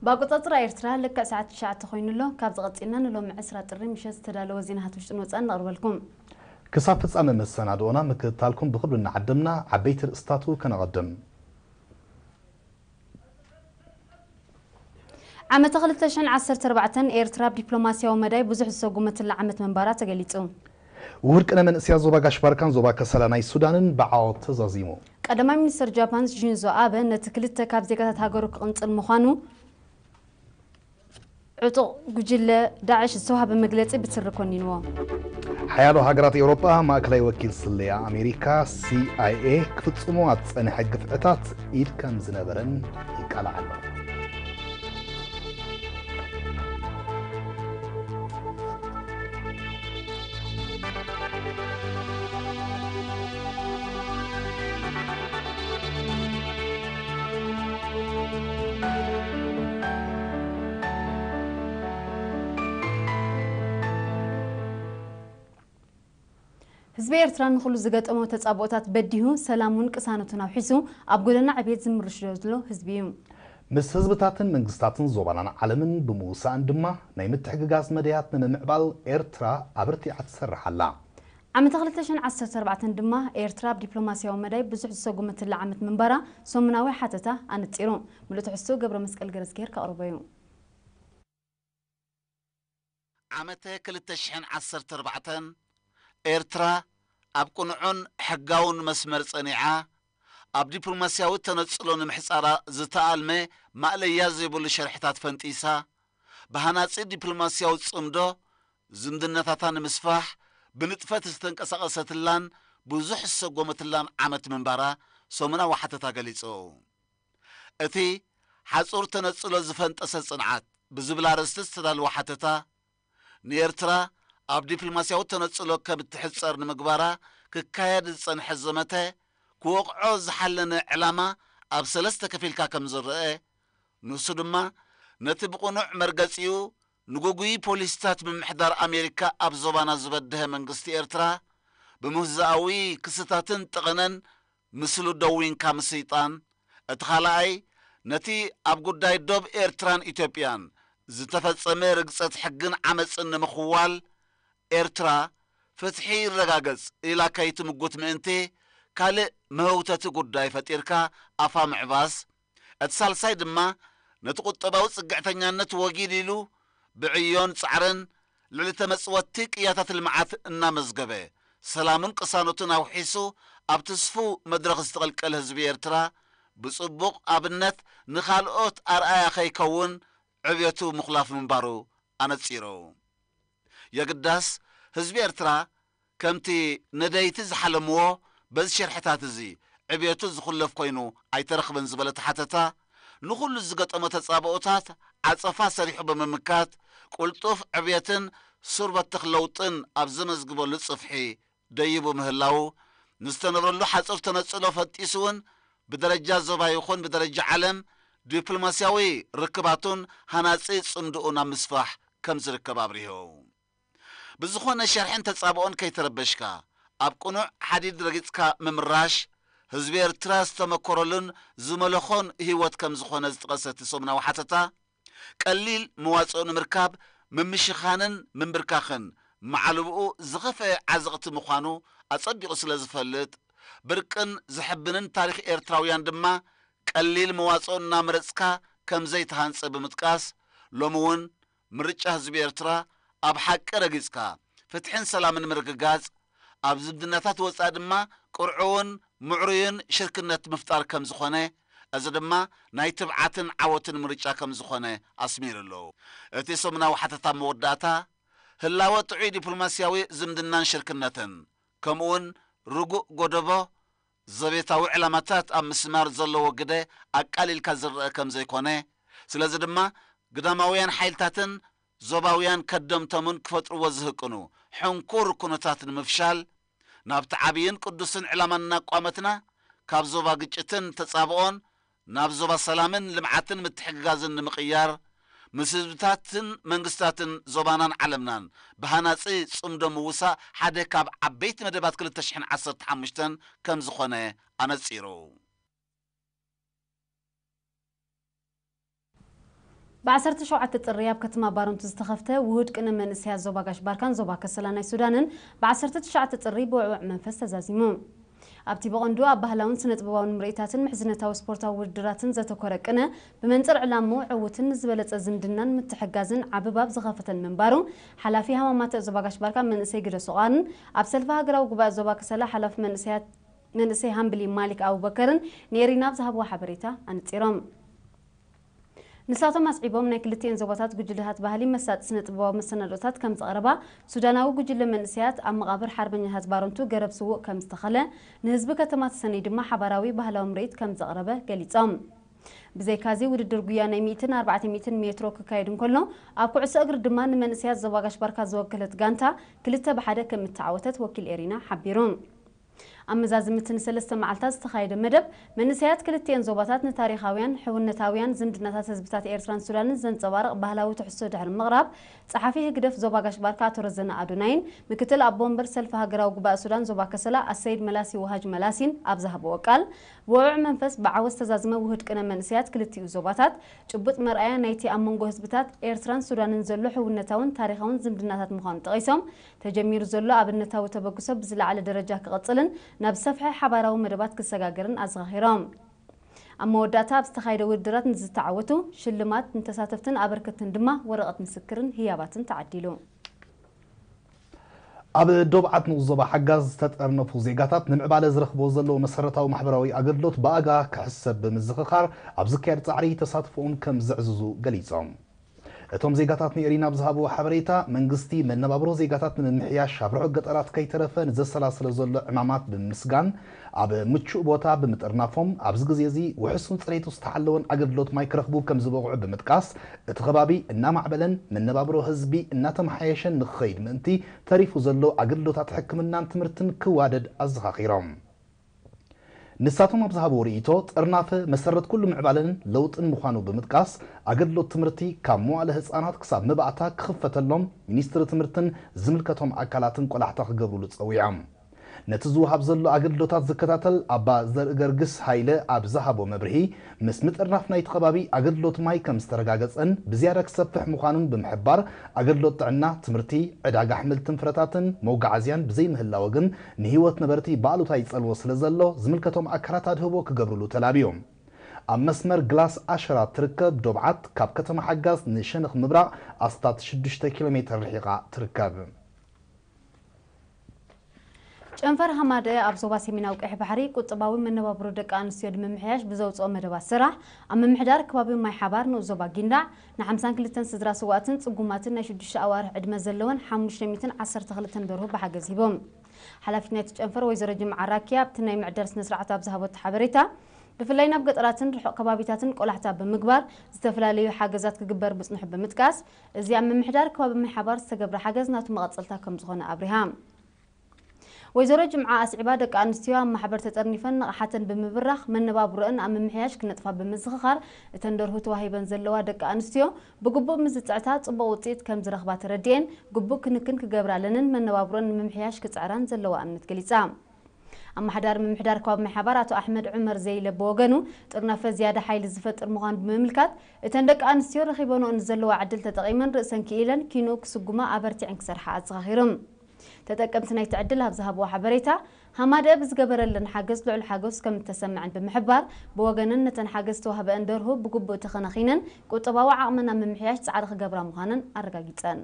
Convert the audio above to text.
ብኣቆጻጽራ ኤርትራ ልክዕ ሰዓት ትሽዓተ ኮይኑ ኣሎ። ካብዚ ቀጺልና ንሎሚ ዕስራ ጥሪ ምሸት ዝተዳለወ ዜናታት ውሽጥን ወጻእን ነቕርበልኩም። ክሳብ ፍጻመ መሰናድኦና ምክትታልኩም ብኽብሪ እናዓደምና፣ ዓበይቲ ርእስታቱ ከነቐድም። ዓመተ ክልተ ሽሕን ዓሰርተ ኣርባዕተን ኤርትራ ኣብ ዲፕሎማስያዊ መዳይ ብዙሕ ዝሰጉመትላ ዓመት ምንባራ ተገሊጹ። ውድቅነ መንእስያ ዞባ ጋሽ ባርካን ዞባ ከሰላ ናይ ሱዳንን ብዓወት ተዛዚሙ። ቀዳማይ ሚኒስተር ጃፓን ሺንዞ ኣበ ነቲ ክልተ ካብ ዜጋታት ሃገሩ ክቕንጽል ምዃኑ ዕጡቕ ጉጅለ ዳዕሽ ዝተዋህበ መግለጺ ብትሪ ኮኒንዎ። ሓያሎ ሃገራት ኤውሮጳ ማእከላይ ወኪል ስለያ ኣሜሪካ፣ ሲ ኣይ ኤ፣ ክፍጽሞ ኣብ ዝጸንሐ ግፍዕታት ኢድ ከም ዝነበረን ይቃልዓ ኣለዋ። ህዝቢ ኤርትራ ንኹሉ ዝገጠሞ ተጻብኦታት በዲሁ፣ ሰላሙን ቅሳነቱን ኣውሒሱ፣ ኣብ ጎደና ዕብየት ዝምርሽ ዘሎ ህዝቢ እዩ። ምስ ህዝብታትን መንግስታትን ዞባናን ዓለምን ብምውሳእን ድማ፣ ናይ ምትሕግጋዝ መደያት ንምምዕባል ኤርትራ ኣበርቲዓ ትሰርሕ ኣላ። ዓመተ ክልተ ሽሕን ዓሰርተ ኣርባዕተን ድማ፣ ኤርትራ ኣብ ዲፕሎማስያዊ መዳይ ብዙሕ ዝሰጉመትላ ዓመት ምንባራ ሰሙናዊ ሓተታ ኣነጺሩ። ምሉእ ትሕዝቶ ገብረ መስቀል ገረዝግሄር ከቕርቦ እዩ። ዓመተ ክልተ ሽሕን ዓሰርተ ኣርባዕተን ኤርትራ ኣብ ቅኑዕን ሕጋውን መስመር ጸኒዓ፣ ኣብ ዲፕሎማስያዊ ተነጽሎ ንምሕጻራ ዝተኣልመ ማእለያ ዘይብሉ ሸርሕታት ፈንጢሳ፣ ብሃናጺ ዲፕሎማስያዊ ጽምዶ ዝምድናታታ ንምስፋሕ ብንጥፈት ዝተንቀሳቐሰትላን ብዙሕ ዝሰጎመትላን ዓመት ምንባራ ሰሙናዊ ሓተታ ገሊጹ። እቲ ሓጹር ተነጽሎ ዝፈንጠሰ ጽንዓት ብዝብል ኣርእስቲ ዝተዳለወ ሓተታ፣ ንኤርትራ ኣብ ዲፕሎማስያዊ ተነጽሎ ከም እትሕጸር ንምግባራ ክካየድ ዝጸንሐ ዘመተ ክወቕዖ ዝሓለነ ዕላማ ኣብ ሰለስተ ከፊልካ ከም ዝረአ፣ ንሱ ድማ ነቲ ብቕኑዕ መርገጺኡ ንግጉይ ፖሊሲታት ምምሕዳር ኣሜሪካ ኣብ ዞባና ዝበድሀ መንግስቲ ኤርትራ ብምህዛኣዊ ክስታትን ጠቐነን ምስሉ ደዊንካ ምስይጣን፣ እቲ ካልኣይ ነቲ ኣብ ጉዳይ ዶብ ኤርትራን ኢትዮጵያን ዝተፈጸመ ርግጸት ሕግን ዓመጽን ንምኽዋል፣ ኤርትራ ፍትሒ ይረጋገጽ ኢላ ከይትምጉት ምእንቲ፣ ካልእ መህውተቲ ጉዳይ ፈጢርካ ኣፋ ምዕባስ፣ እቲ ሳልሳይ ድማ ነቲ ቁጠባዊ ጽግዕተኛነት ወጊድ ኢሉ ብዕዮን ጻዕርን ልዕሊ ተመጽወቲ ቅያታት ልምዓት እናመዝገበ፣ ሰላሙን ቅሳነቱን ኣውሒሱ ኣብቲ ስፉው መድረኽ ዝተቐልቀለ ህዝቢ ኤርትራ ብጽቡቕ ኣብነት ንኻልኦት ኣርኣያ ከይከውን ዕብየቱ ምኹላፍ ምንባሩ ኣነጺሩ። የግዳስ ህዝቢ ኤርትራ ከምቲ ነደይቲ ዝሓለምዎ በዚ ሸርሕታት እዚ ዕብየቱ ዝኹለፍ ኮይኑ ኣይተረኽበን ዝበለ እቲ ሓተታ፣ ንኹሉ ዝገጠሞ ተጻብኦታት ዓጸፋ ሰሪሑ ብምምካት፣ ቅልጡፍ ዕብየትን ሱር በተኽ ለውጥን ኣብ ዘመዝግበሉ ጽፍሒ ደይቡ ምህላዉ፣ ንዝተነብረሉ ሓጹር ተነጽሎ ፈንጢሱ እውን ብደረጃ ዞባ ይኹን ብደረጃ ዓለም ዲፕሎማስያዊ ርክባቱን ሃናጺ ጽምድኡን ኣብ ምስፋሕ ከም ዝርከብ ኣብሪሁ። ብዝኾነ ሸርሕን ተጻብኦን ከይተረበሽካ፣ ኣብ ቅኑዕ ሓዲድ ረጊጽካ ምምራሽ፣ ህዝቢ ኤርትራ ዝተመኮረሉን ዝመለኾን ህይወት ከም ዝኾነ ዝጠቐሰ እቲ ሰሙናዊ ሓተታ፣ ቀሊል መዋጽኦ ንምርካብ ምምሽኻንን ምንብርካኽን፣ መዓልብኡ ዝኸፍአ ዓዘቕቲ ምዃኑ ኣጸቢቑ ስለ ዝፈልጥ፣ ብርቅን ዘሐብንን ታሪኽ ኤርትራውያን ድማ ቀሊል መዋጽኦ እናመረጽካ ከም ዘይተሃንጸ ብምጥቃስ፣ ሎሚ እውን ምርጫ ህዝቢ ኤርትራ ኣብ ሓቂ ረጊጽካ፣ ፍትሕን ሰላምን ምርግጋጽ፣ ኣብ ዝምድናታት ወጻኢ ድማ ቅርዑውን ምዕሩይን ሽርክነት ምፍጣር ከም ዝኾነ፣ እዚ ድማ ናይ ትብዓትን ዓወትን ምርጫ ከም ዝኾነ ኣስሚሩ ኣሎ። እቲ ሰሙናዊ ሓተታ መወዳእታ፣ ህላወ ጥዑይ ዲፕሎማስያዊ ዝምድናን ሽርክነትን፣ ከምኡውን ርጉእ ጎደቦ ዘቤታዊ ዕላማታት ኣብ ምስማር ዘለዎ ግደ ኣቃሊልካ ዝረአ ከም ዘይኮነ፣ ስለዚ ድማ ግዳማውያን ሓይልታትን ዞባውያን ከደምቶምን ክፈጥርዎ ዝህቅኑ ሕንኩር ኩነታት ንምፍሻል፣ ናብቲ ዓብይን ቅዱስን ዕላማ እናቋመትና፣ ካብ ዞባ ግጭትን ተጻብኦን ናብ ዞባ ሰላምን ልምዓትን ምትሕግጋዝን ንምቕያር፣ ምስ ህዝብታትን መንግስታትን ዞባናን ዓለምናን ብሃናጺ ጽምዶ ምውሳእ ሓደ ካብ ዓበይቲ መደባት ክልተ ሽሕን ዓሰርተ ሓሙሽተን ከም ዝኾነ ኣነጺሩ። ብ ዓሰርተ ሸውዓተ ጥሪ ኣብ ከተማ ባረንቱ ዝተኸፍተ ውሁድ ቅነ መንእሰያት ዞባ ጋሽ ባርካን ዞባ ከሰላ ናይ ሱዳንን ብ ዓሰርተ ትሽዓተ ጥሪ ብውዕውዕ መንፈስ ተዛዚሙ። ኣብቲ ብቐንዱ ኣብ ባህላውን ስነ-ጥበባውን ምርኢታትን ምሕዝነታዊ ስፖርታዊ ውድድራትን ዘተኮረ ቅነ፣ ብመንጽር ዕላምኡ ዕዉትን ንዝበለጸ ዝምድናን ምትሕጋዝን ዓቢ ባብ ዝኸፈተን ምንባሩ፣ ሓላፊ ሃማማተ ዞባ ጋሽ ባርካ መንእሰይ ግደ ሶቓርን ኣብ ሰልፊ ሃገራዊ ጉባኤ ዞባ ከሰላ ሓላፊ መንእሰያት መንእሰይ ሃምብሊ ማሊክ ኣቡበከርን ንኤሪና ኣብ ዝሃብዎ ሓበሬታ ኣነጺሮም። ንሳቶም ኣስዒቦም፣ ናይ ክልቲኤን ዞባታት ጉጅለታት ባህሊ መሳጢ ስነ-ጥበባዊ መሰናዶታት ከም ዘቕረባ፣ ሱዳናዊ ጉጅለ መንእሰያት ኣብ መቓብር ሓርበኛታት ባረንቱ ገረብ ስዉእ ከም ዝተኸለ፣ ንህዝቢ ከተማ ተሰነይ ድማ ሓባራዊ ባህላዊ ምርኢት ከም ዘቕረበ ገሊጾም። ብዘይካዚ፣ ውድድር ጉያ ናይ ሚእትን ኣርባዕተ ሚእትን ሜትሮ ክካየድ እንከሎ፣ ኣብ ኩዕሶ እግሪ ድማ ንመንእሰያት ዞባ ጋሽ ባርካ ዝወከለት ጋንታ ክልተ ብሓደ ከም እተዓወተት ወኪል ኤሪና ሓቢሩ። ኣብ መዛዝምቲ ንሰለስተ መዓልታት ዝተኻየደ መደብ፣ መንእሰያት ክልቲኤን ዞባታት ንታሪኻውያን፣ ሕውነታውያን ዝምድናታት ህዝብታት ኤርትራን ሱዳንን ዘንጸባርቕ ባህላዊ ትሕዝቶ ድሕሪ ምቕራብ፣ ጸሓፊ ህግደፍ ዞባ ጋሽ ባርካ ኣቶ ረዘነ ኣዶናይን ምክትል ኣቦ ወንበር ሰልፊ ሃገራዊ ጉባኤ ሱዳን ዞባ ከሰላ ኣሰይድ መላሲ ወሃጅ መላሲን ኣብ ዝሃብዎ ቃል፣ ብውዕውዕ መንፈስ ብዓወት ዝተዛዝመ ውሁድ ቅነ መንእሰያት ክልቲኡ ዞባታት፣ ጭቡጥ መርኣያ ናይቲ ኣብ መንጎ ህዝብታት ኤርትራን ሱዳንን ዘሎ ሕውነታውን ታሪኻውን ዝምድናታት ምዃኑ ጠቒሶም፣ ተጀሚሩ ዘሎ ኣብነታዊ ተበግሶ ብዝለዓለ ደረጃ ክቕጽልን ናብ ዝሰፍሐ ሓባራዊ መደባት ክሰጋገርን ኣዘኻኺሮም። ኣብ መወዳእታ ኣብ ዝተኻየደ ውድድራት ንዝተዓወቱ ሽልማት፣ ንተሳተፍትን ኣበርከትትን ድማ ወረቐት ምስክርን ህያባትን ተዓዲሉ። ኣብ ዶብዓት ንኡስ ዞባ ሓጋዝ ዝተጠርነፉ ዜጋታት ንምዕባለ ዝረኽብዎ ዘለዉ መሰረታዊ ማሕበራዊ ኣገልግሎት ብኣጋ ክሕሰብ ብምዝኽኻር፣ ኣብ ዝካየድ ጻዕሪ ተሳትፎኦም ከም ዘዕዝዙ ገሊጾም። እቶም ዜጋታት ንኤሪና ኣብ ዝሃብዎ ሓበሬታ፣ መንግስቲ መነባብሮ ዜጋታት ንምምሕያሽ ኣብ ርሑቕ ገጠራት ከይተረፈ ንዘሰላስሎ ዘሎ ዕማማት ብምምስጋን፣ ኣብ ምቹእ ቦታ ብምጥርናፎም፣ ኣብዚ ግዜ እዚ ውሕሱን ጽሬቱ ዝተሓለወን ኣገልግሎት ማይ ክረኽቡ ከም ዝበቕዑ ብምጥቃስ፣ እቲ ከባቢ እናማዕበለን መነባብሮ ህዝቢ እናተመሓየሸን ንክኸይድ ምእንቲ፣ ተሪፉ ዘሎ ኣገልግሎታት ሕክምናን ትምህርትን ክዋደድ ኣዘኻኺሮም። ንሳቶም ኣብ ዝሃብዎ ርእይቶ፣ ጥርናፈ መሰረት ኩሉ ምዕባለን ለውጥን ምዃኑ ብምጥቃስ፣ ኣገልግሎት ትምህርቲ ካብ መዋእለ ህጻናት ክሳብ መባእታ ክኽፈተሎም ሚኒስትሪ ትምህርትን ዝምልከቶም ኣካላትን ቆላሕታ ክገብሩሉ ጸዊዖም። ነቲ ዝወሃብ ዘሎ ኣገልግሎታት ዝከታተል ኣባ ዘርእገርግስ ሃይለ ኣብ ዝሃቦ መብርሂ፣ ምስ ምጥርናፍ ናይቲ ከባቢ ኣገልግሎት ማይ ከም ዝተረጋገጸን ብዝያዳ ክሰፍሕ ምዃኑን ብምሕባር፣ ኣገልግሎት ጥዕና፣ ትምህርቲ፣ ዕዳጋ ኣሕምልትን ፍረታትን መጓዓዝያን ብዘይምህላወ ግን ንህይወት ነበርቲ ብኣሉታ ይጸልዎ ስለ ዘሎ፣ ዝምልከቶም ኣካላት ኣድህቦ ክገብርሉ ተላብዮም። ኣብ መስመር ግላስ ኣሸራ ትርከብ ዶብዓት፣ ካብ ከተማ ሓጋዝ ንሸነኽ ምብራቕ ኣስታት ሽዱሽተ ኪሎ ሜተር ርሒቓ ትርከብ። ጨንፈር ሃማደኤ ኣብ ዞባ ሰሜናዊ ቀይሕ ባሕሪ ቁጠባዊ መነባብሮ ደቂ ኣንስትዮ ንምምሕያሽ ብዘውፅኦ መደባት ስራሕ፣ ኣብ ምምሕዳር ከባቢ ማይ ሓባር ንኡስ ዞባ ጊንዳዕ፣ ንሓምሳን ክልተን ስድራ ስዋእትን ጽጉማትን ናይ ሽዱሽተ ኣዋርሕ ዕድመ ዘለወን ሓሙሽተ ሚእትን ዓሰርተ ክልተን ደርሁ ብሓገዝ ሂቦም። ሓላፊት ናይቲ ጨንፈር ወይዘሮ ጅምዓ ራኪያ ኣብቲ ናይ ምዕዳል ስነ ስርዓት ኣብ ዝሃበቶ ሓበሬታ፣ ብፍላይ ናብ ገጠራትን ርሑቕ ከባቢታትን ቆላሕታ ብምግባር ዝተፈላለዩ ሓገዛት ክግበር ምጽንሑ ብምጥቃስ፣ እዚ ኣብ ምምሕዳር ከባቢ ማይ ሓባር ዝተገብረ ሓገዝ ናቱ መቐጸልታ ከም ዝኾነ ኣብሪሃ። ወይዘሮ ጅምዓ ኣስዒባ፣ ደቂ ኣንስትዮ ኣብ ማሕበር ተጠርኒፈን ንቕሓተን ብምብራኽ መነባብሮአን ኣብ ምምሕያሽ ክነጥፋ ብምዝኽኻር፣ እተን ደርሁ ተዋሂበን ዘለዋ ደቂ ኣንስትዮ ብግቡእ ምስ ዝጽዕታ ጽቡቕ ውጽኢት ከም ዝረኽባ ተረዲኤን፣ ግቡእ ክንክን ክገብራለንን መነባብሮአን ንምምሕያሽ ክጽዕራን ዘለዋ እምነት ገሊጻ። ኣመሓዳሪ ምምሕዳር ከባቢ ማይ ሓባር ኣቶ ኣሕመድ ዑመር ዘይለ ብወገኑ፣ ጥርናፈ ዝያዳ ሓይሊ ዝፈጥር ምዃኑ ብምምልካት፣ እተን ደቂ ኣንስትዮ ረኺበንኦ ንዘለዋ ዕድል ተጠቒመን ርእሰን ክኢለን ኪንኡ ክስጉማ ኣበርቲዐን ክሰርሓ ኣዘኻኺሩ። ተጠቀምቲ ናይቲ ዕድል ኣብ ዝሃብዎ ሓበሬታ፣ ሃማደኤ ብዝገበረለን ሓገዝ ልዑል ሓጎስ ከም እተሰምዐን ብምሕባር፣ ብወገነን ነተን ሓገዝ ዝተዋህበአን ደርሁ ብግቡእ ተኸናኺነን ቁጠባዊ ዓቕመን ኣብ ምምሕያሽ ጻዕሪ ክገብራ ምዃነን ኣረጋጊጸን።